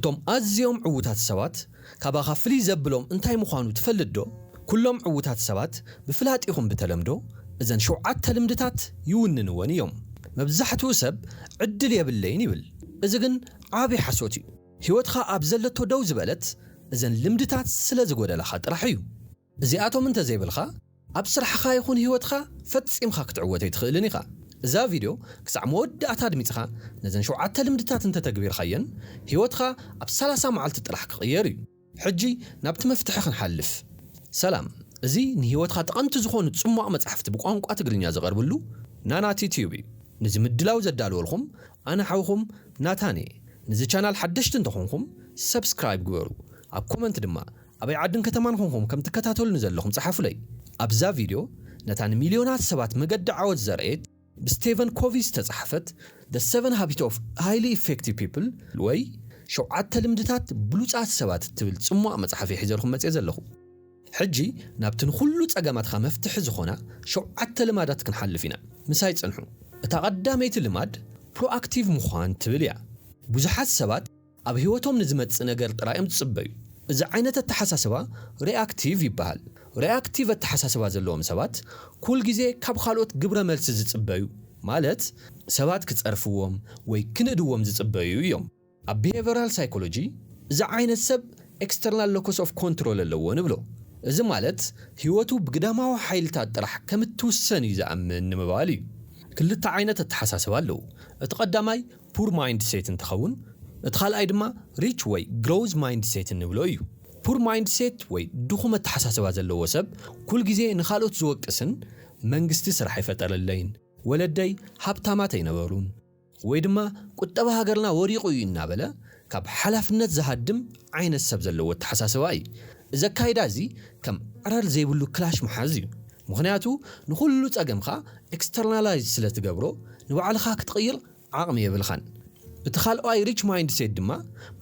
እቶም ኣዝዮም ዕዉታት ሰባት ካባኻ ፍልይ ዘብሎም እንታይ ምዃኑ ትፈልጥ ዶ? ኩሎም ዕዉታት ሰባት ብፍላጥ ይኹን ብተለምዶ እዘን ሸውዓተ ልምድታት ይውንንወን እዮም። መብዛሕትኡ ሰብ ዕድል የብለይን ይብል። እዚ ግን ዓቢ ሓሶት እዩ። ህይወትኻ ኣብ ዘለቶ ደው ዝበለት እዘን ልምድታት ስለ ዝጎደላኻ ጥራሕ እዩ። እዚኣቶም እንተዘይብልኻ ኣብ ስራሕኻ ይኹን ህይወትኻ ፈጺምካ ክትዕወት ኣይትኽእልን ኢኻ። እዛ ቪድዮ ክሳዕ መወዳእታ ኣድሚጽኻ ነዘን ሸውዓተ ልምድታት እንተተግቢርካየን ህይወትኻ ኣብ ሰላሳ መዓልቲ ጥራሕ ክቕየር እዩ። ሕጂ ናብቲ መፍትሒ ክንሓልፍ። ሰላም፣ እዚ ንህይወትካ ጠቐምቲ ዝኾኑ ጽሟቕ መጻሕፍቲ ብቋንቋ ትግርኛ ዝቐርብሉ ናናቲ ቲዩብ እዩ። ነዚ ምድላው ዘዳለወልኩም ኣነ ሓውኹም ናታን እየ። ነዚ ቻናል ሓደሽቲ እንተኾንኩም ሰብስክራይብ ግበሩ። ኣብ ኮመንት ድማ ኣበይ ዓድን ከተማን ኮንኩም ከም ትከታተሉ ንዘለኹም ጸሓፉለይ። ኣብዛ ቪድዮ ነታ ንሚልዮናት ሰባት መገዲ ዓወት ዘርእየት ብስቴቨን ኮቪ ዝተጻሕፈት The Seven Habits of Highly Effective People ወይ ሸውዓተ ልምድታት ብሉጻት ሰባት እትብል ጽሟቕ መጽሓፍ እየ ሒዘልኩም መጽየ ዘለኹ። ሕጂ ናብቲ ንኹሉ ጸገማትካ መፍትሒ ዝኾና ሸውዓተ ልማዳት ክንሓልፍ ኢና። ምሳይ ጽንሑ። እታ ቀዳመይቲ ልማድ ፕሮኣክቲቭ ምዃን ትብል እያ። ብዙሓት ሰባት ኣብ ህይወቶም ንዝመጽእ ነገር ጥራይ እዮም ዝጽበዩ። እዚ ዓይነት ኣተሓሳስባ ሪኣክቲቭ ይበሃል። ሪኣክቲቭ ኣተሓሳስባ ዘለዎም ሰባት ኩል ግዜ ካብ ካልኦት ግብረ መልሲ ዝጽበዩ፣ ማለት ሰባት ክጸርፍዎም ወይ ክንእድዎም ዝጽበዩ እዮም። ኣብ ቢሄቨራል ሳይኮሎጂ እዚ ዓይነት ሰብ ኤክስተርናል ሎኮስ ኦፍ ኮንትሮል ኣለዎ ንብሎ። እዚ ማለት ህይወቱ ብግዳማዊ ሓይልታት ጥራሕ ከም እትውሰን እዩ ዝኣምን ንምባል እዩ። ክልተ ዓይነት ኣተሓሳስባ ኣለዉ። እቲ ቀዳማይ ፑር ማይንድሴት እንትኸውን፣ እቲ ካልኣይ ድማ ሪች ወይ ግሮዝ ማይንድሴት እንብሎ እዩ። ፑር ማይንድሴት ወይ ድኹም ኣተሓሳስባ ዘለዎ ሰብ ኩል ግዜ ንኻልኦት ዝወቅስን መንግስቲ ስራሕ ኣይፈጠረለይን፣ ወለደይ ሃብታማት ኣይነበሩን፣ ወይ ድማ ቁጠባ ሃገርና ወዲቑ እዩ እናበለ ካብ ሓላፍነት ዝሃድም ዓይነት ሰብ ዘለዎ ኣተሓሳስባ እዩ። እዚ ኣካይዳ እዚ ከም ዕረር ዘይብሉ ክላሽ ምሓዝ እዩ። ምኽንያቱ ንኹሉ ጸገምካ ኤክስተርናላይዝ ስለ ትገብሮ ንባዕልኻ ክትቕይር ዓቕሚ የብልኻን። እቲ ካልኣይ ሪች ማይንድሴት ድማ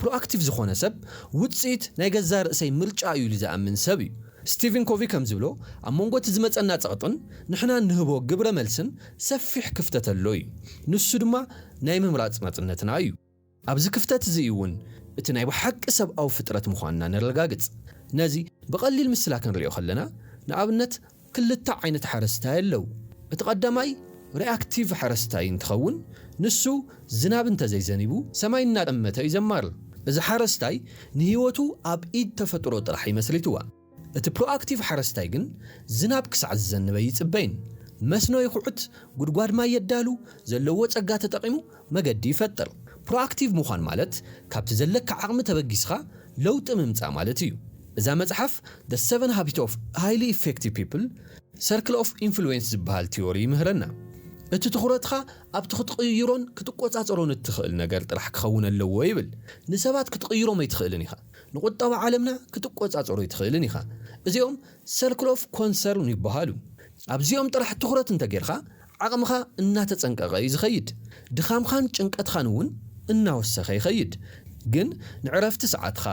ፕሮኣክቲቭ ዝኾነ ሰብ ውጽኢት ናይ ገዛ ርእሰይ ምርጫ እዩ ኢሉ ዝኣምን ሰብ እዩ። ስቲቨን ኮቪ ከም ዝብሎ ኣብ መንጎ እቲ ዝመጸና ጸቕጥን ንሕና ንህቦ ግብረ መልስን ሰፊሕ ክፍተት ኣሎ እዩ። ንሱ ድማ ናይ ምምራጽ ናጽነትና እዩ። ኣብዚ ክፍተት እዚ እውን እቲ ናይ ብሓቂ ሰብኣዊ ፍጥረት ምዃንና ነረጋግጽ። ነዚ ብቐሊል ምስላ ክንሪኦ ከለና ንኣብነት ክልተ ዓይነት ሓረስታይ ኣለዉ። እቲ ቀዳማይ ሪኣክቲቭ ሓረስታይ እንትኸውን ንሱ ዝናብ እንተዘይዘኒቡ ሰማይ እናጠመተ እዩ ዘማርር። እዚ ሓረስታይ ንህይወቱ ኣብ ኢድ ተፈጥሮ ጥራሕ እዩ መስሪትዋ። እቲ ፕሮኣክቲቭ ሓረስታይ ግን ዝናብ ክሳዕ ዝዘንበ ይጽበይን መስኖ ይኹዕት፣ ጉድጓድ ማይ የዳሉ፣ ዘለዎ ጸጋ ተጠቒሙ መገዲ ይፈጥር። ፕሮኣክቲቭ ምዃን ማለት ካብቲ ዘለካ ዓቕሚ ተበጊስኻ ለውጢ ምምጻእ ማለት እዩ። እዛ መጽሓፍ The Seven Habits of Highly Effective People፣ Circle of Influence ዝበሃል ቲዮሪ ይምህረና። እቲ ትኹረትኻ ኣብቲ ክትቕይሮን ክትቆጻጸሮን እትኽእል ነገር ጥራሕ ክኸውን ኣለዎ ይብል። ንሰባት ክትቕይሮም ኣይትኽእልን ኢኻ። ንቁጠባ ዓለምና ክትቆጻጸሮ ኣይትኽእልን ኢኻ። እዚኦም ሰርክል ኦፍ ኮንሰርን ይበሃሉ። ኣብዚኦም ጥራሕ ትኹረት እንተጌርካ ዓቕምኻ እናተጸንቀቐ እዩ ዝኸይድ። ድኻምኻን ጭንቀትኻን እውን እናወሰኸ ይኸይድ። ግን ንዕረፍቲ ሰዓትኻ፣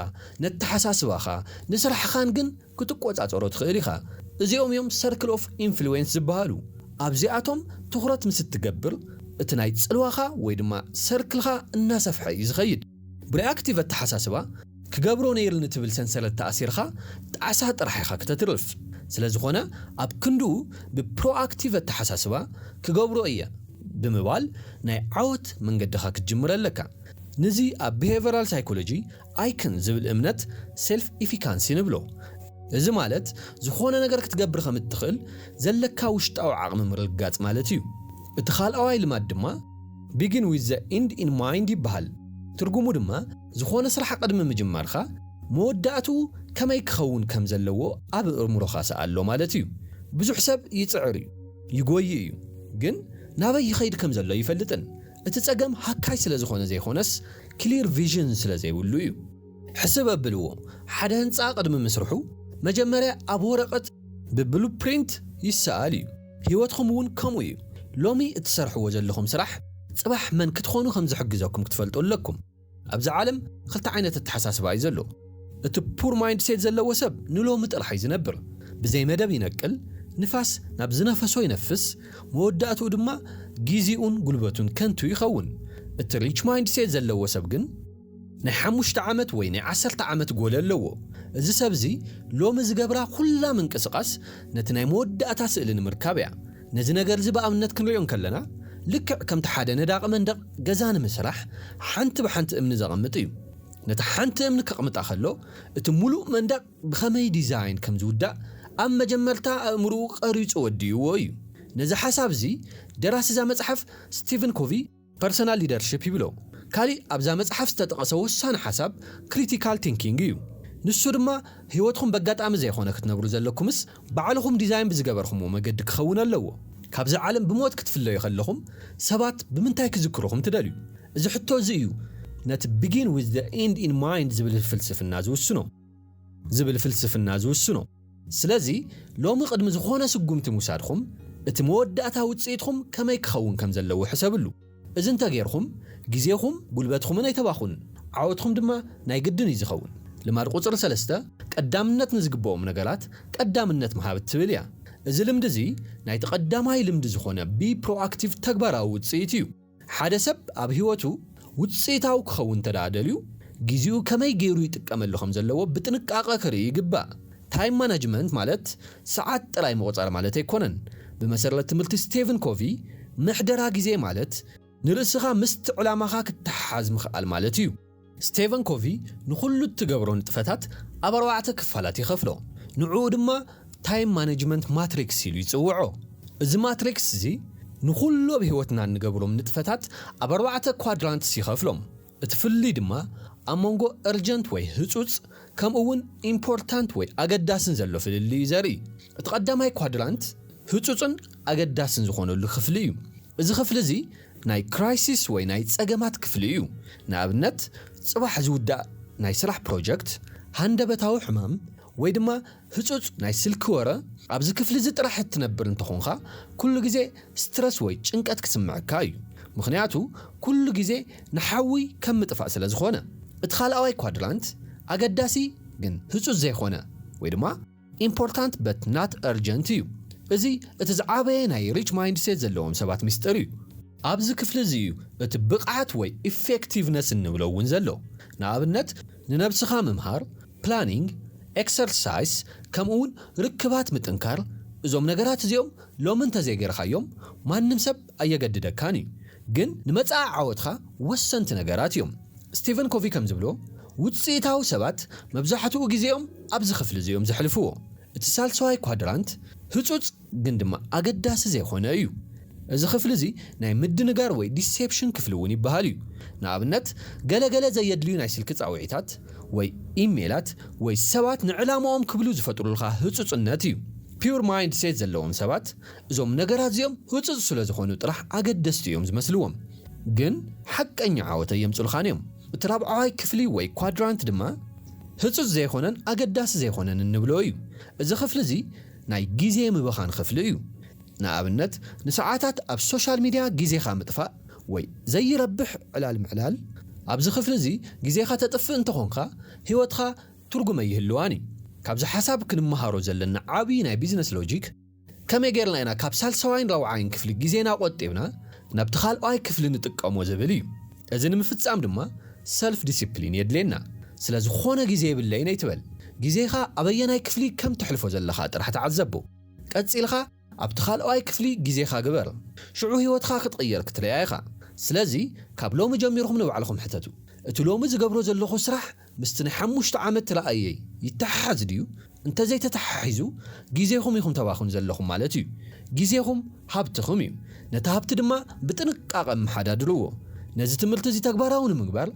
ነተሓሳስባኻ፣ ንስራሕኻን ግን ክትቆጻጸሮ ትኽእል ኢኻ። እዚኦም እዮም ሰርክል ኦፍ ኢንፍሉዌንስ ዝበሃሉ። ኣብዚኣቶም ትኹረት ምስ እትገብር እቲ ናይ ጽልዋኻ ወይ ድማ ሰርክልኻ እናሰፍሐ እዩ ዝኸይድ። ብሪኣክቲቭ ኣተሓሳስባ ክገብሮ ነይርኒ ትብል ሰንሰለት ተኣሲርካ ጣዕሳ ጥራሕ ኢኻ ክተትርፍ። ስለ ዝኾነ ኣብ ክንድኡ ብፕሮኣክቲቭ ኣተሓሳስባ ክገብሮ እየ ብምባል ናይ ዓወት መንገድኻ ክትጅምር ኣለካ። ንዚ ኣብ ቢሄቨራል ሳይኮሎጂ ኣይክን ዝብል እምነት ሴልፍ ኢፊካንሲ ንብሎ። እዚ ማለት ዝኾነ ነገር ክትገብር ከም እትኽእል ዘለካ ውሽጣዊ ዓቕሚ ምርግጋጽ ማለት እዩ። እቲ ካልኣዋይ ልማድ ድማ ቢጊን ዊዝ ዘ ኢንድ ኢን ማይንድ ይበሃል። ትርጉሙ ድማ ዝኾነ ስራሕ ቅድሚ ምጅማርካ መወዳእትኡ ከመይ ክኸውን ከም ዘለዎ ኣብ እምሮኻ ስኣሎ ማለት እዩ። ብዙሕ ሰብ ይጽዕር እዩ፣ ይጎይ እዩ፣ ግን ናበይ ይኸይድ ከም ዘሎ ይፈልጥን። እቲ ጸገም ሃካይ ስለ ዝኾነ ዘይኮነስ ክሊር ቪዥን ስለ ዘይብሉ እዩ። ሕስብ ኣብልዎ፣ ሓደ ህንጻ ቅድሚ ምስርሑ መጀመርያ ኣብ ወረቐት ብብሉፕሪንት ይሰኣል እዩ። ህይወትኩም እውን ከምኡ እዩ። ሎሚ እትሰርሕዎ ዘለኹም ስራሕ ጽባሕ መን ክትኾኑ ከም ዝሕግዘኩም ክትፈልጡ ኣለኩም። ኣብዚ ዓለም ክልተ ዓይነት ኣተሓሳስባ እዩ ዘሎ። እቲ ፑር ማይንድሴት ዘለዎ ሰብ ንሎሚ ጥራሕ እዩ ዝነብር። ብዘይ መደብ ይነቅል፣ ንፋስ ናብ ዝነፈሶ ይነፍስ፣ መወዳእትኡ ድማ ግዜኡን ጉልበቱን ከንቱ ይኸውን። እቲ ሪች ማይንድሴት ዘለዎ ሰብ ግን ናይ ሓሙሽተ ዓመት ወይ ናይ ዓሰርተ ዓመት ጎል ኣለዎ። እዚ ሰብ እዚ ሎሚ ዝገብራ ኩላ ምንቅስቓስ ነቲ ናይ መወዳእታ ስእሊ ንምርካብ እያ። ነዚ ነገር እዚ ብኣብነት ክንሪኦ እንከለና፣ ልክዕ ከምቲ ሓደ ነዳቒ መንደቕ ገዛ ንምስራሕ ሓንቲ ብሓንቲ እምኒ ዘቐምጥ እዩ። ነታ ሓንቲ እምኒ ከቕምጣ ከሎ፣ እቲ ሙሉእ መንደቕ ብኸመይ ዲዛይን ከም ዝውዳእ ኣብ መጀመርታ ኣእምሮኡ ቀሪጹ ወዲእዎ እዩ። ነዚ ሓሳብ እዚ ደራሲ እዛ መጽሓፍ ስቲቨን ኮቪ ፐርሰናል ሊደርሺፕ ይብሎ። ካሊእ ኣብዛ መጽሓፍ ዝተጠቐሰ ወሳኒ ሓሳብ ክሪቲካል ቲንኪንግ እዩ። ንሱ ድማ ህይወትኩም በጋጣሚ ዘይኮነ ክትነብሩ ዘለኩምስ ባዕልኹም ዲዛይን ብዝገበርኩምዎ መገዲ ክኸውን ኣለዎ። ካብዚ ዓለም ብሞት ክትፍለዩ ከለኹም ሰባት ብምንታይ ክዝክሩኹም ትደልዩ? እዚ ሕቶ እዚ እዩ ነቲ ቢጊን ዊዝ ዘ ኤንድ ኢን ማይንድ ዝብል ፍልስፍና ዝውስኖ ዝብል ፍልስፍና ዝውስኖ። ስለዚ ሎሚ ቅድሚ ዝኾነ ስጉምቲ ምውሳድኹም እቲ መወዳእታ ውፅኢትኩም ከመይ ክኸውን ከም ዘለዎ ሕሰብሉ። እዚ እንተጌርኩም ግዜኹም ጉልበትኩምን ኣይተባኹንን። ዓወትኩም ድማ ናይ ግድን እዩ ዝኸውን። ልማድ ቁፅሪ ሰለስተ ቀዳምነት ንዝግብኦም ነገራት ቀዳምነት ምሃብ እትብል እያ። እዚ ልምዲ እዚ ናይቲ ቀዳማይ ልምዲ ዝኾነ ቢ ፕሮኣክቲቭ ተግባራዊ ውፅኢት እዩ። ሓደ ሰብ ኣብ ህይወቱ ውፅኢታዊ ክኸውን እንተ ደኣ ደልዩ ግዜኡ ከመይ ገይሩ ይጥቀመሉ ከም ዘለዎ ብጥንቃቐ ክርኢ ይግባእ። ታይም ማናጅመንት ማለት ሰዓት ጥራይ ምቑፃር ማለት ኣይኮነን። ብመሰረት ትምህርቲ ስቴቨን ኮቪ ምሕደራ ግዜ ማለት ንርእስኻ ምስቲ ዕላማኻ ክተሓሓዝ ምኽኣል ማለት እዩ። ስቴቨን ኮቪ ንኹሉ እትገብሮ ንጥፈታት ኣብ ኣርባዕተ ክፋላት ይኸፍሎ። ንዕኡ ድማ ታይም ማኔጅመንት ማትሪክስ ኢሉ ይጽውዖ። እዚ ማትሪክስ እዚ ንኹሉ ኣብ ህይወትና እንገብሮም ንጥፈታት ኣብ ኣርባዕተ ኳድራንትስ ይኸፍሎም። እቲ ፍልልይ ድማ ኣብ መንጎ እርጀንት ወይ ህጹጽ ከምኡ እውን ኢምፖርታንት ወይ ኣገዳስን ዘሎ ፍልልይ እዩ ዘርኢ። እቲ ቀዳማይ ኳድራንት ህጹጽን ኣገዳስን ዝኾነሉ ክፍሊ እዩ። እዚ ክፍሊ እዚ ናይ ክራይሲስ ወይ ናይ ጸገማት ክፍሊ እዩ። ንኣብነት ጽባሕ ዝውዳእ ናይ ስራሕ ፕሮጀክት፣ ሃንደበታዊ ሕማም ወይ ድማ ህጹጽ ናይ ስልኪ ወረ። ኣብዚ ክፍሊ እዚ ጥራሕ እትነብር እንተኾንካ ኩሉ ግዜ ስትረስ ወይ ጭንቀት ክስምዐካ እዩ። ምኽንያቱ ኩሉ ግዜ ንሓዊ ከም ምጥፋእ ስለ ዝኾነ። እቲ ካልኣዋይ ኳድራንት ኣገዳሲ ግን ህጹጽ ዘይኮነ ወይ ድማ ኢምፖርታንት በት ናት እርጀንት እዩ። እዚ እቲ ዝዓበየ ናይ ሪች ማይንድሴት ዘለዎም ሰባት ሚስጥር እዩ። ኣብዚ ክፍሊ እዚ እዩ እቲ ብቕዓት ወይ ኢፌክቲቭነስ እንብሎ እውን ዘሎ። ንኣብነት ንነብስኻ ምምሃር፣ ፕላኒንግ፣ ኤክሰርሳይስ ከምኡ እውን ርክባት ምጥንካር። እዞም ነገራት እዚኦም ሎሚ እንተዘይገርካዮም ማንም ሰብ ኣየገድደካን እዩ። ግን ንመጻኢ ዓወትካ ወሰንቲ ነገራት እዮም። ስቲቨን ኮቪ ከም ዝብሎ ውፅኢታዊ ሰባት መብዛሕትኡ ግዜኦም ኣብዚ ክፍሊ እዚኦም ዘሕልፍዎ። እቲ ሳልሰዋይ ኳድራንት ህጹጽ ግን ድማ ኣገዳሲ ዘይኮነ እዩ። እዚ ክፍሊ እዚ ናይ ምድንጋር ወይ ዲሴፕሽን ክፍሊ እውን ይበሃል እዩ። ንኣብነት ገለገለ ዘየድልዩ ናይ ስልኪ ጻውዒታት ወይ ኢሜላት ወይ ሰባት ንዕላማኦም ክብሉ ዝፈጥሩልካ ህጹጽነት እዩ። ፒውር ማይንድሴት ዘለዎም ሰባት እዞም ነገራት እዚኦም ህጹጽ ስለ ዝኾኑ ጥራሕ ኣገደስቲ እዮም ዝመስልዎም፣ ግን ሓቀኛ ዓወት ኣየምጹልኻን እዮም። እቲ ራብዓዋይ ክፍሊ ወይ ኳድራንት ድማ ህጹጽ ዘይኮነን ኣገዳሲ ዘይኮነን እንብሎ እዩ። እዚ ክፍሊ እዚ ናይ ግዜ ምብኻን ክፍሊ እዩ። ንኣብነት ንሰዓታት ኣብ ሶሻል ሚድያ ግዜኻ ምጥፋእ ወይ ዘይረብሕ ዕላል ምዕላል። ኣብዚ ክፍሊ እዚ ግዜኻ ተጥፍእ እንተኾንካ ህይወትካ ትርጉም ኣይህልዋን እዩ። ካብዚ ሓሳብ ክንመሃሮ ዘለና ዓብዪ ናይ ቢዝነስ ሎጂክ ከመይ ጌርና ኢና ካብ ሳልሳዋይን ራብዓይን ክፍሊ ግዜና ቆጢብና ናብቲ ካልኣዋይ ክፍሊ ንጥቀሞ ዝብል እዩ። እዚ ንምፍጻም ድማ ሰልፍ ዲሲፕሊን የድልየና። ስለ ዝኾነ ግዜ የብለይን ኣይትበል። ግዜኻ ኣበየናይ ክፍሊ ከም ተሕልፎ ዘለኻ ጥራሕ ተዓዘቦ። ቀጺልኻ ኣብቲ ካልኣዋይ ክፍሊ ግዜኻ ግበር። ሽዑ ህይወትኻ ክትቕየር ክትርእያ ኢኻ። ስለዚ ካብ ሎሚ ጀሚርኩም ንባዕልኹም ሕተቱ። እቲ ሎሚ ዝገብሮ ዘለኹ ስራሕ ምስቲ ናይ ሓሙሽተ ዓመት ራእየይ ይተሓሓዝ ድዩ? እንተዘይተተሓሒዙ ግዜኹም ኢኹም ተባኽኑ ዘለኹም ማለት እዩ። ግዜኹም ሃብትኹም እዩ። ነቲ ሃብቲ ድማ ብጥንቃቐ ኣመሓዳድርዎ። ነዚ ትምህርቲ እዚ ተግባራዊ ንምግባር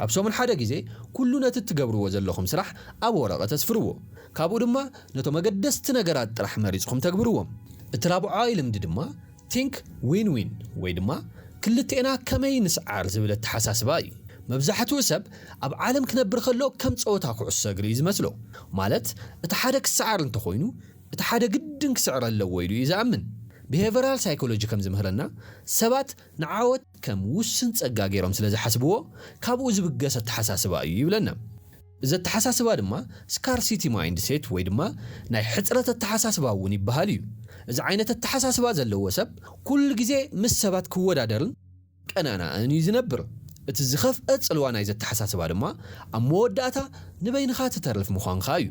ኣብ ሰሙን ሓደ ግዜ ኩሉ ነቲ እትገብርዎ ዘለኹም ስራሕ ኣብ ወረቐት ኣስፍርዎ። ካብኡ ድማ ነቶም ኣገደስቲ ነገራት ጥራሕ መሪጽኹም ተግብርዎም። እቲ ራብዓይ ልምዲ ድማ ቲንክ ዊን ዊን ወይ ድማ ክልቴና ከመይ ንስዓር ዝብል ኣተሓሳስባ እዩ። መብዛሕትኡ ሰብ ኣብ ዓለም ክነብር ከሎ ከም ጸወታ ኩዕሶ እግሪ እዩ ዝመስሎ። ማለት እቲ ሓደ ክስዓር እንተኾይኑ እቲ ሓደ ግድን ክስዕር ኣለዎ ኢሉ እዩ ዝኣምን። ቢሄቨራል ሳይኮሎጂ ከም ዝምህረና ሰባት ንዓወት ከም ውስን ጸጋ ገይሮም ስለ ዝሓስብዎ ካብኡ ዝብገስ ኣተሓሳስባ እዩ ይብለና። እዚ ኣተሓሳስባ ድማ ስካርሲቲ ማይንድሴት ወይ ድማ ናይ ሕጽረት ኣተሓሳስባ እውን ይበሃል እዩ። እዚ ዓይነት ኣተሓሳስባ ዘለዎ ሰብ ኩሉ ግዜ ምስ ሰባት ክወዳደርን ቀናናእን እዩ ዝነብር። እቲ ዝኸፍአ ጽልዋ ናይ ዘተሓሳስባ ድማ ኣብ መወዳእታ ንበይንኻ ትተርፍ ምዃንኻ እዩ።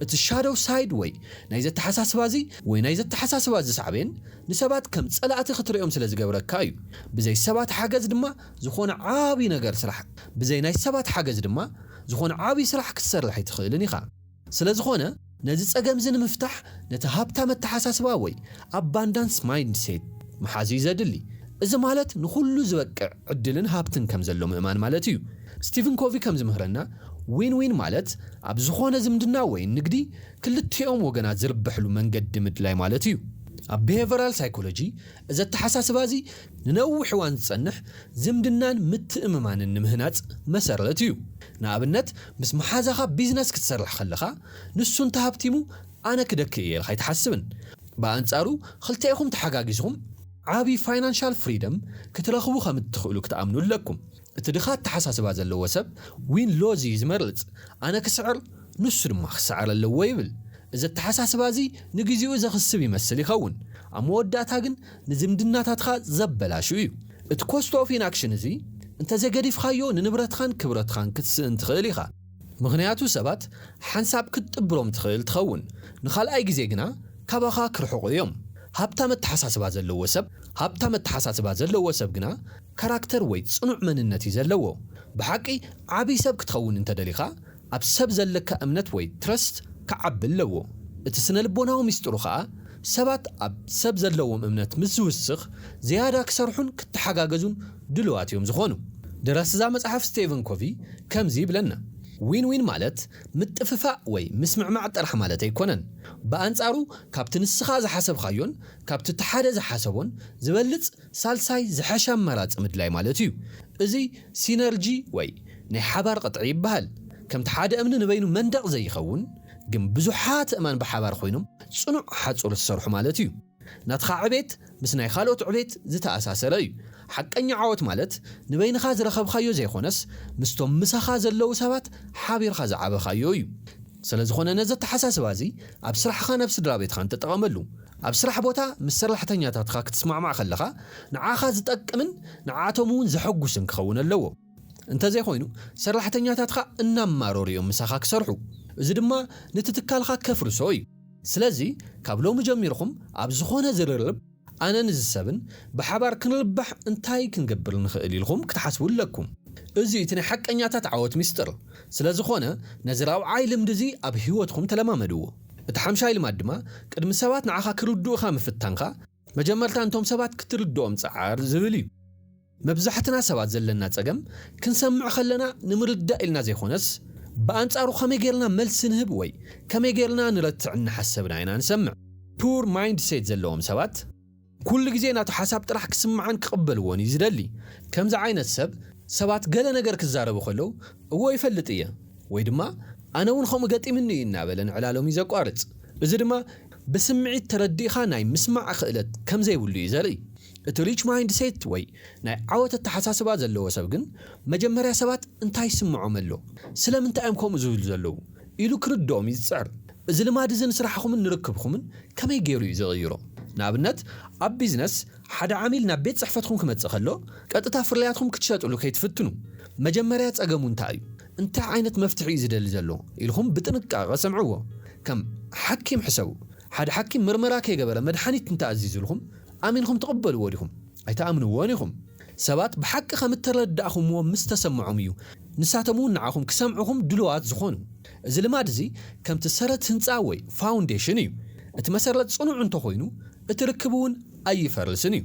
እቲ ሻዶው ሳይድ ወይ ናይ ዘተሓሳስባ እዚ ወይ ናይ ዘተሓሳስባ እዚ ሳዕቤን ንሰባት ከም ጸላእቲ ክትርእዮም ስለ ዝገብረካ እዩ። ብዘይ ሰባት ሓገዝ ድማ ዝኾነ ዓቢ ነገር ስራሕ ብዘይ ናይ ሰባት ሓገዝ ድማ ዝኾነ ዓቢ ስራሕ ክትሰርሕ ኣይትኽእልን ኢኻ። ስለ ዝኾነ ነዚ ጸገም እዚ ንምፍታሕ ነቲ ሃብታም ኣተሓሳስባ ወይ ኣባንዳንስ ማይንድሴት ምሓዝ እዩ ዘድሊ። እዚ ማለት ንኹሉ ዝበቅዕ ዕድልን ሃብትን ከም ዘሎ ምእማን ማለት እዩ። ስቲቨን ኮቪ ከም ዝምህረና ዊን ዊን ማለት ኣብ ዝኾነ ዝምድና ወይ ንግዲ ክልቲኦም ወገናት ዝርብሕሉ መንገዲ ምድላይ ማለት እዩ። ኣብ ቢሄቨራል ሳይኮሎጂ እዚ ኣተሓሳስባ እዚ ንነዊሕ እዋን ዝጸንሕ ዝምድናን ምትእምማንን ንምህናጽ መሰረት እዩ። ንኣብነት ምስ መሓዛኻ ቢዝነስ ክትሰርሕ ከለኻ ንሱ እንተሃብቲሙ ኣነ ክደኪ እየ ኢልካ ኣይትሓስብን። ብኣንጻሩ ክልቲኹም ተሓጋጊዝኹም ዓቢ ፋይናንሻል ፍሪደም ክትረኽቡ ከም እትኽእሉ ክትኣምኑ ኣለኩም። እቲ ድኻ ኣተሓሳስባ ዘለዎ ሰብ ዊን ሎዝ እዩ ዝመርጽ። ኣነ ክስዕር ንሱ ድማ ክስዓር ኣለዎ ይብል። እዚ ኣተሓሳስባ እዚ ንግዜኡ ዘኽስብ ይመስል ይኸውን፣ ኣብ መወዳእታ ግን ንዝምድናታትካ ዘበላሹ እዩ። እቲ ኮስት ኦፍ ኢንኣክሽን እዚ እንተዘይገዲፍካዮ ንንብረትኻን ክብረትኻን ክትስእን ትኽእል ኢኻ። ምኽንያቱ ሰባት ሓንሳብ ክትጥብሮም ትኽእል ትኸውን፣ ንኻልኣይ ግዜ ግና ካባኻ ክርሕቑ እዮም። ሃብታም ኣተሓሳስባ ዘለዎ ሰብ ሃብታም ኣተሓሳስባ ዘለዎ ሰብ ግና ካራክተር ወይ ጽኑዕ መንነት እዩ ዘለዎ። ብሓቂ ዓቢ ሰብ ክትኸውን እንተደሊኻ ኣብ ሰብ ዘለካ እምነት ወይ ትረስት ክዓቢ ኣለዎ። እቲ ስነ ልቦናዊ ሚስጥሩ ኸኣ ሰባት ኣብ ሰብ ዘለዎም እምነት ምስ ዝውስኽ ዝያዳ ክሰርሑን ክተሓጋገዙን ድልዋት እዮም ዝኾኑ። ደራሲ እዛ መጽሓፍ ስቴቨን ኮቪ ከምዚ ይብለና፣ ዊን ዊን ማለት ምጥፍፋእ ወይ ምስምዕማዕ ጥራሕ ማለት ኣይኮነን። ብኣንጻሩ ካብቲ ንስኻ ዝሓሰብካዮን ካብቲ እቲ ሓደ ዝሓሰቦን ዝበልጽ ሳልሳይ ዝሐሸ ኣማራጺ ምድላይ ማለት እዩ። እዚ ሲነርጂ ወይ ናይ ሓባር ቅጥዒ ይበሃል። ከምቲ ሓደ እምኒ ንበይኑ መንደቕ ዘይኸውን ግን ብዙሓት እማን ብሓባር ኮይኖም ጽኑዕ ሓጹር ዝሰርሑ ማለት እዩ። ናትኻ ዕቤት ምስ ናይ ካልኦት ዕቤት ዝተኣሳሰረ እዩ። ሓቀኛ ዓወት ማለት ንበይንኻ ዝረኸብካዮ ዘይኮነስ ምስቶም ምሳኻ ዘለዉ ሰባት ሓቢርካ ዝዓበኻዮ እዩ። ስለ ዝኾነ ነዚ ኣተሓሳስባ እዚ ኣብ ስራሕኻን ኣብ ስድራ ቤትኻን ተጠቐመሉ። ኣብ ስራሕ ቦታ ምስ ሰራሕተኛታትካ ክትስማዕማዕ ከለኻ ንዓኻ ዝጠቅምን ንዓቶም እውን ዘሐጉስን ክኸውን ኣለዎ። እንተዘይኮይኑ ሰራሕተኛታትካ እናማረሩ እዮም ምሳኻ ክሰርሑ። እዚ ድማ ነቲ ትካልካ ከፍርሶ እዩ። ስለዚ ካብ ሎሚ ጀሚርኩም ኣብ ዝኾነ ዝርርብ ኣነን እዚ ሰብን ብሓባር ክንርባሕ እንታይ ክንገብር ንኽእል ኢልኩም ክትሓስቡ ኣለኩም። እዚ እቲ ናይ ሓቀኛታት ዓወት ሚስጥር ስለ ዝኾነ ነዚ ራብዓይ ልምዲ እዚ ኣብ ህይወትኩም ተለማመድዎ። እቲ ሓምሻይ ልማድ ድማ ቅድሚ ሰባት ንዓኻ ክርድኡኻ ምፍታንካ መጀመርታ እንቶም ሰባት ክትርድኦም ጸዓር ዝብል እዩ። መብዛሕትና ሰባት ዘለና ጸገም ክንሰምዕ ከለና ንምርዳእ ኢልና ዘይኮነስ ብኣንጻሩ ከመይ ጌርና መልሲ ንህብ ወይ ከመይ ጌርና ንረትዕ እናሓሰብና ኢና ንሰምዕ። ፑር ማይንድሴት ዘለዎም ሰባት ኩሉ ግዜ ናቱ ሓሳብ ጥራሕ ክስምዓን ክቕበልዎን እዩ ዝደሊ። ከምዚ ዓይነት ሰብ ሰባት ገለ ነገር ክዛረቡ ከለዉ እዎ ይፈልጥ እየ ወይ ድማ ኣነ እውን ከምኡ ገጢምኒ እዩ እናበለ ንዕላሎም እዩ ዘቋርጽ። እዚ ድማ ብስምዒት ተረዲእኻ ናይ ምስማዕ ክእለት ከም ዘይብሉ እዩ ዘርኢ። እቲ ሪች ማይንድሴት ወይ ናይ ዓወት ኣተሓሳስባ ዘለዎ ሰብ ግን መጀመርያ ሰባት እንታይ ይስምዖም ኣሎ፣ ስለምንታይ እዮም ከምኡ ዝብሉ ዘለዉ ኢሉ ክርድኦም እዩ ዝጽዕር። እዚ ልማድ እዚ ንስራሕኹምን ንርክብኹምን ከመይ ገይሩ እዩ ዝቕይሮ? ንኣብነት ኣብ ቢዝነስ ሓደ ዓሚል ናብ ቤት ጽሕፈትኩም ክመጽእ ከሎ ቀጥታ ፍርያትኩም ክትሸጥሉ ከይትፍትኑ መጀመርያ ጸገሙ እንታይ እዩ? እንታይ ዓይነት መፍትሒ እዩ ዝደሊ ዘሎ ኢልኩም ብጥንቃቐ ሰምዕዎ። ከም ሓኪም ሕሰቡ። ሓደ ሓኪም ምርመራ ከይገበረ መድሓኒት እንተኣዚዙልኩም ኣሚንኩም ትቕበልዎ ዲኹም? ኣይትኣምንዎን ኢኹም። ሰባት ብሓቂ ከም እተረዳእኹምዎም ምስ ተሰምዖም እዩ ንሳቶም እውን ንዓኹም ክሰምዕኹም ድሉዋት ዝኾኑ። እዚ ልማድ እዚ ከምቲ ሰረት ህንጻ ወይ ፋውንዴሽን እዩ። እቲ መሰረት ጽኑዕ እንተኾይኑ እቲ ርክብ እውን ኣይፈርስን እዩ።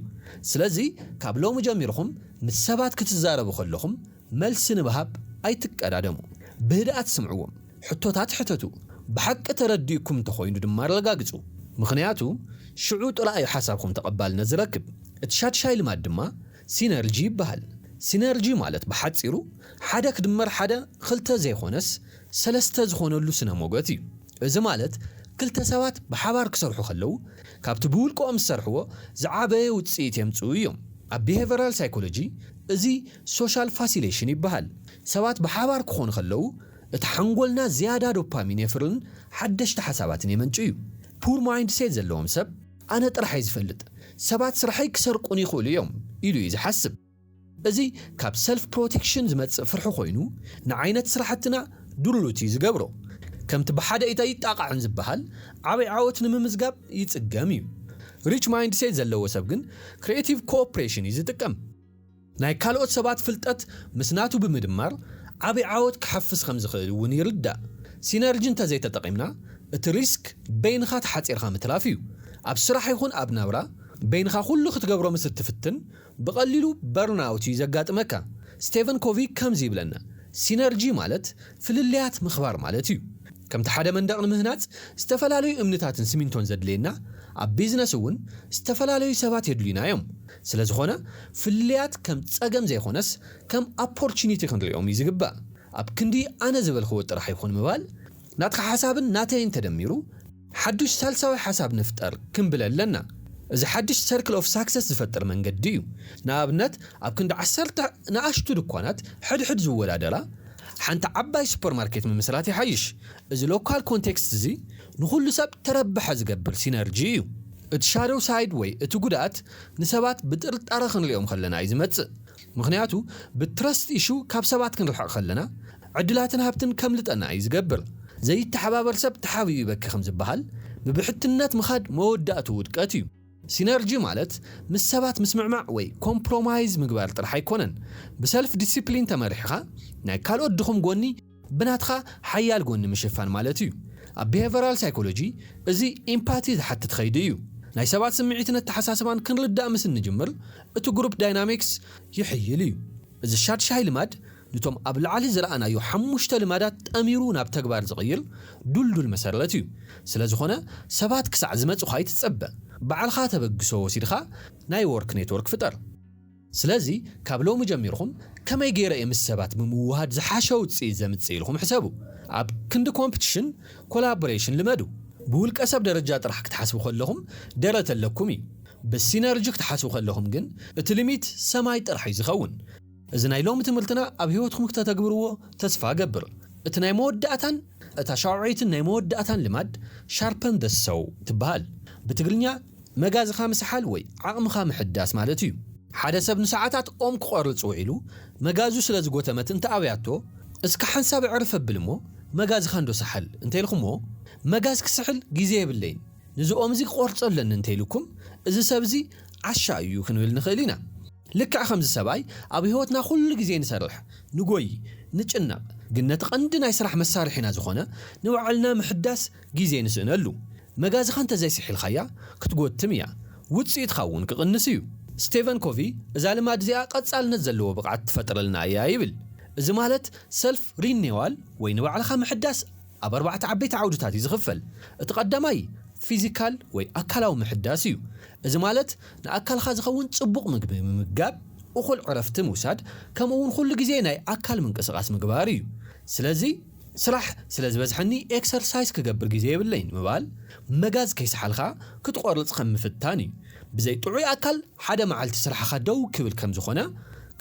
ስለዚ ካብ ሎሚ ጀሚርኹም ምስ ሰባት ክትዛረቡ ከለኹም መልሲ ንምሃብ ኣይትቀዳደሙ። ብህድኣት ስምዕዎም። ሕቶታት ሕተቱ። ብሓቂ ተረዲእኩም እንተኾይኑ ድማ ኣረጋግጹ። ምኽንያቱ ሽዑ ጥራይ እዩ ሓሳብኩም ተቐባልነት ዝረክብ። እቲ ሻድሻይ ልማድ ድማ ሲነርጂ ይበሃል። ሲነርጂ ማለት ብሓጺሩ ሓደ ክድመር ሓደ ክልተ ዘይኮነስ ሰለስተ ዝኾነሉ ስነ ሞገት እዩ። እዚ ማለት ክልተ ሰባት ብሓባር ክሰርሑ ከለዉ ካብቲ ብውልቅኦም ዝሰርሕዎ ዝዓበየ ውጽኢት የምጽኡ እዮም። ኣብ ቢሄቨራል ሳይኮሎጂ እዚ ሶሻል ፋሲሌሽን ይበሃል። ሰባት ብሓባር ክኾኑ ከለዉ እቲ ሓንጎልና ዝያዳ ዶፓሚን የፍርን ሓደሽቲ ሓሳባትን የመንጩ እዩ። ፑር ማይንድሴት ዘለዎም ሰብ ኣነ ጥራሕ እየ ዝፈልጥ፣ ሰባት ስራሐይ ክሰርቁን ይኽእሉ እዮም ኢሉ እዩ ዝሓስብ። እዚ ካብ ሰልፍ ፕሮቴክሽን ዝመጽእ ፍርሒ ኮይኑ፣ ንዓይነት ስራሕትና ድሉት እዩ ዝገብሮ። ከምቲ ብሓደ ኢታ ይጣቓዕን ዝበሃል፣ ዓብይ ዓወት ንምምዝጋብ ይጽገም እዩ። ሪች ማይንድሴት ዘለዎ ሰብ ግን ክሪኤቲቭ ኮኦፕሬሽን እዩ ዝጥቀም። ናይ ካልኦት ሰባት ፍልጠት ምስ ናቱ ብምድማር ዓብይ ዓወት ክሓፍስ ከም ዝኽእል እውን ይርዳእ። ሲነርጂ እንተዘይተጠቒምና፣ እቲ ሪስክ በይንኻ ተሓፂርካ ምትራፍ እዩ። ኣብ ስራሕ ይኹን ኣብ ናብራ በይንኻ ኩሉ ክትገብሮ ምስ እትፍትን፣ ብቐሊሉ በርናውት እዩ ዘጋጥመካ። ስቴቨን ኮቪ ከምዚ ይብለና፣ ሲነርጂ ማለት ፍልልያት ምኽባር ማለት እዩ። ከምቲ ሓደ መንደቕ ንምህናጽ ዝተፈላለዩ እምንታትን ሲሚንቶን ዘድልየና፣ ኣብ ቢዝነስ እውን ዝተፈላለዩ ሰባት የድልዩና እዮም። ስለ ዝኾነ፣ ፍልልያት ከም ጸገም ዘይኮነስ ከም ኦፖርቹኒቲ ክንሪኦም እዩ ዝግባእ። ኣብ ክንዲ ኣነ ዝበልክዎ ጥራሕ ይኹን ምባል፣ ናትካ ሓሳብን ናተይን ተደሚሩ ሓዱሽ ሳልሳዊ ሓሳብ ንፍጠር ክንብል ኣለና። እዚ ሓዱሽ ሰርክል ኦፍ ሳክሰስ ዝፈጥር መንገዲ እዩ። ንኣብነት፣ ኣብ ክንዲ ዓሰርተ ንኣሽቱ ድኳናት ሕድሕድ ዝወዳደራ፣ ሓንቲ ዓባይ ሱፐርማርኬት ምምስራት ይሓይሽ። እዚ ሎካል ኮንቴክስት እዚ ንኹሉ ሰብ ተረባሒ ዝገብር ሲነርጂ እዩ። እቲ ሻዶው ሳይድ ወይ እቲ ጉድኣት ንሰባት ብጥርጣረ ክንሪኦም ከለና እዩ ዝመጽእ። ምኽንያቱ ብትረስት ኢሹ ካብ ሰባት ክንርሕቕ ከለና ዕድላትን ሃብትን ከምልጠና እዩ ዝገብር። ዘይተሓባበር ሰብ ተሓቢኡ ይበኪ ከም ዝበሃል፣ ብብሕትነት ምኻድ መወዳእቱ ውድቀት እዩ። ሲነርጂ ማለት ምስ ሰባት ምስምዕማዕ ወይ ኮምፕሮማይዝ ምግባር ጥራሕ ኣይኮነን። ብሰልፍ ዲሲፕሊን ተመሪሕኻ ናይ ካልኦት ድኹም ጎኒ ብናትኻ ሓያል ጎኒ ምሽፋን ማለት እዩ። ኣብ ቢሄቨራል ሳይኮሎጂ እዚ ኢምፓቲ ዝሓትት ኸይዲ እዩ። ናይ ሰባት ስምዒትን ኣተሓሳስባን ክንርዳእ ምስ እንጅምር፣ እቲ ግሩፕ ዳይናሚክስ ይሕይል እዩ። እዚ ሻድሻይ ልማድ ንቶም ኣብ ላዕሊ ዝረኣናዮ ሓሙሽተ ልማዳት ጠሚሩ ናብ ተግባር ዝቕይር ዱልዱል መሰረት እዩ። ስለ ዝኾነ ሰባት ክሳዕ ዝመጹኻ ኣይትጸበ። ባዕልኻ ተበግሶ ወሲድኻ ናይ ወርክ ኔትወርክ ፍጠር። ስለዚ ካብ ሎሚ ጀሚርኹም ከመይ ገይረ እየ ምስ ሰባት ብምውሃድ ዝሓሸ ውጽኢት ዘምጽእ ኢልኩም ሕሰቡ። ኣብ ክንዲ ኮምፕቲሽን ኮላቦሬሽን ልመዱ። ብውልቀ ሰብ ደረጃ ጥራሕ ክትሓስቡ ከለኹም ደረት ኣለኩም እዩ። ብሲነርጂ ክትሓስቡ ከለኹም ግን እቲ ሊሚት ሰማይ ጥራሕ እዩ ዝኸውን። እዚ ናይ ሎሚ ትምህርትና ኣብ ህይወትኩም ክተተግብርዎ ተስፋ እገብር። እቲ ናይ መወዳእታን እታ ሻውዐይትን ናይ መወዳእታን ልማድ ሻርፐን ደ ሰው ትበሃል። ብትግርኛ መጋዝኻ ምስሓል ወይ ዓቕምኻ ምሕዳስ ማለት እዩ። ሓደ ሰብ ንሰዓታት ኦም ክቖርጽ ውዒሉ መጋዙ ስለ ዝጎተመት እንተ ኣብያቶ፣ እስከ ሓንሳብ ዕርፍ ኣብል እሞ መጋዝኻ እንዶ ሰሓል እንተ ኢልኩሞ፣ መጋዝ ክስሕል ግዜ የብለይን፣ ንዚ ኦም እዚ ክቖርጾ ኣለኒ እንተ ኢልኩም፣ እዚ ሰብ እዚ ዓሻ እዩ ክንብል ንኽእል ኢና። ልክዕ ከምዚ ሰብኣይ ኣብ ህይወትና ኩሉ ግዜ ንሰርሕ፣ ንጎይ፣ ንጭነቕ፣ ግን ነቲ ቀንዲ ናይ ስራሕ መሳርሒና ዝኾነ ንባዕልና ምሕዳስ ግዜ ንስእነሉ። መጋዝኻ እንተዘይስሒልካያ ክትጎትም እያ፣ ውጽኢትካ እውን ክቕንስ እዩ። ስቴቨን ኮቪ እዛ ልማድ እዚኣ ቀጻልነት ዘለዎ ብቕዓት ትፈጥረልና እያ ይብል። እዚ ማለት ሰልፍ ሪኔዋል ወይ ንባዕልኻ ምሕዳስ ኣብ ኣርባዕተ ዓበይቲ ዓውድታት እዩ ዝኽፈል። እቲ ቀዳማይ ፊዚካል ወይ ኣካላዊ ምሕዳስ እዩ። እዚ ማለት ንኣካልካ ዝኸውን ጽቡቕ ምግቢ ምምጋብ፣ እኹል ዕረፍቲ ምውሳድ፣ ከምኡ እውን ኩሉ ግዜ ናይ ኣካል ምንቅስቓስ ምግባር እዩ። ስለዚ ስራሕ ስለ ዝበዝሐኒ ኤክሰርሳይዝ ክገብር ግዜ የብለይን ምባል መጋዝ ከይሰሓልካ ክትቆርጽ ከም ምፍታን እዩ። ብዘይ ጥዑይ ኣካል ሓደ መዓልቲ ስራሕኻ ደው ክብል ከም ዝኾነ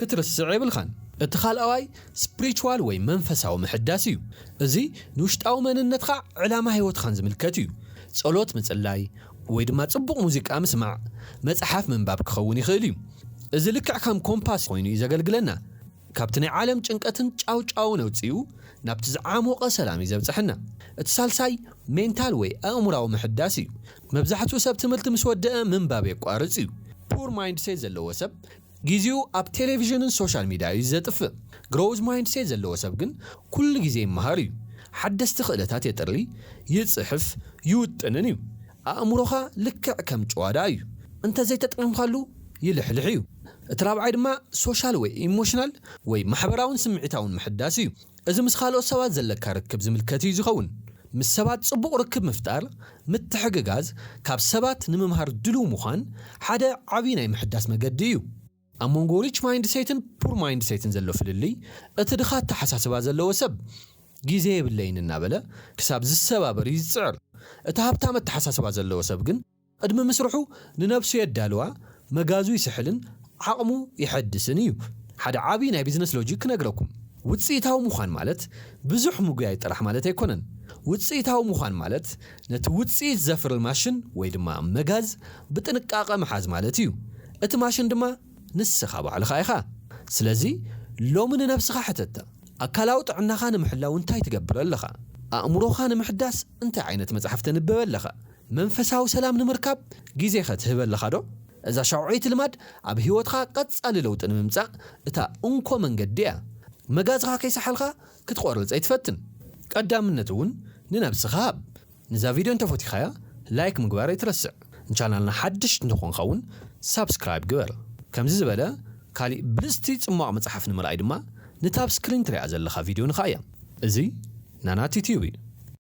ክትርስዕ የብልካን። እቲ ካልኣዋይ ስፕሪቹዋል ወይ መንፈሳዊ ምሕዳስ እዩ። እዚ ንውሽጣዊ መንነትካ ዕላማ ህይወትካን ዝምልከት እዩ። ጸሎት ምጽላይ ወይ ድማ ጽቡቕ ሙዚቃ ምስማዕ፣ መጽሓፍ ምንባብ ክኸውን ይኽእል እዩ። እዚ ልክዕ ከም ኮምፓስ ኮይኑ እዩ ዘገልግለና። ካብቲ ናይ ዓለም ጭንቀትን ጫው ጫውን ኣውጺኡ ናብቲ ዝዓሞቐ ሰላም እዩ ዘብጽሐና። እቲ ሳልሳይ ሜንታል ወይ ኣእምራዊ ምሕዳስ እዩ። መብዛሕትኡ ሰብ ትምህርቲ ምስ ወደአ ምንባብ የቋርጽ እዩ። ፑር ማይንድሴት ዘለዎ ሰብ ግዜኡ ኣብ ቴሌቪዥንን ሶሻል ሚድያ እዩ ዘጥፍእ። ግሮውዝ ማይንድሴት ዘለዎ ሰብ ግን ኩሉ ግዜ ይመሃር እዩ። ሓደስቲ ክእለታት የጥሪ፣ ይጽሕፍ፣ ይውጥንን እዩ። ኣእምሮኻ ልክዕ ከም ጭዋዳ እዩ። እንተዘይተጠቒምካሉ ይልሕልሕ እዩ። እቲ ራብዓይ ድማ ሶሻል ወይ ኢሞሽናል ወይ ማሕበራውን ስምዒታውን ምሕዳስ እዩ። እዚ ምስ ካልኦት ሰባት ዘለካ ርክብ ዝምልከት እዩ ዝኸውን። ምስ ሰባት ጽቡቕ ርክብ ምፍጣር፣ ምትሕግጋዝ፣ ካብ ሰባት ንምምሃር ድሉው ምዃን ሓደ ዓብዪ ናይ ምሕዳስ መገዲ እዩ። ኣብ መንጎ ሪች ማይንድሴትን ፑር ማይንድሴትን ዘሎ ፍልልይ፣ እቲ ድኻ ኣተሓሳስባ ዘለዎ ሰብ ግዜ የብለይን እናበለ ክሳብ ዝሰባበር እዩ ዝጽዕር። እቲ ሃብታም ኣተሓሳስባ ዘለዎ ሰብ ግን ቅድሚ ምስርሑ ንነብሱ የዳልዋ፣ መጋዙ ይስሕልን ዓቕሙ ይሐድስን እዩ። ሓደ ዓቢ ናይ ቢዝነስ ሎጂክ ክነግረኩም። ውጽኢታዊ ምዃን ማለት ብዙሕ ምጉያይ ጥራሕ ማለት ኣይኮነን። ውጽኢታዊ ምዃን ማለት ነቲ ውጽኢት ዘፍሪ ማሽን ወይ ድማ መጋዝ ብጥንቃቐ ምሓዝ ማለት እዩ። እቲ ማሽን ድማ ንስኻ ባዕልኻ ኢኻ። ስለዚ ሎሚ ንነብስኻ ሕተታ። ኣካላዊ ጥዕናኻ ንምሕላው እንታይ ትገብር ኣለኻ? ኣእምሮኻ ንምሕዳስ እንታይ ዓይነት መጽሓፍ ተንብብ ኣለኻ? መንፈሳዊ ሰላም ንምርካብ ግዜኸ ትህብ ኣለኻ ዶ? እዛ ሻውዐይቲ ልማድ ኣብ ህይወትኻ ቀጻሊ ለውጢ ንምምጻእ እታ እንኮ መንገዲ እያ። መጋዝኻ ከይሰሓልካ ክትቆርጽ ኣይትፈትን። ቀዳምነት እውን ንነብስኻ ሃብ። ንዛ ቪድዮ እንተፈቲኻያ ላይክ ምግባር ኣይትረስዕ። ንቻናልና ሓድሽ እንተኾንካ እውን ሳብስክራይብ ግበር። ከምዚ ዝበለ ካሊእ ብልጽቲ ጽሟቕ መጽሓፍ ንምርኣይ ድማ ንታብ ስክሪን ትሪኣ ዘለኻ ቪድዮ ንኻያ። እዚ ናናት ዩቲዩብ እዩ።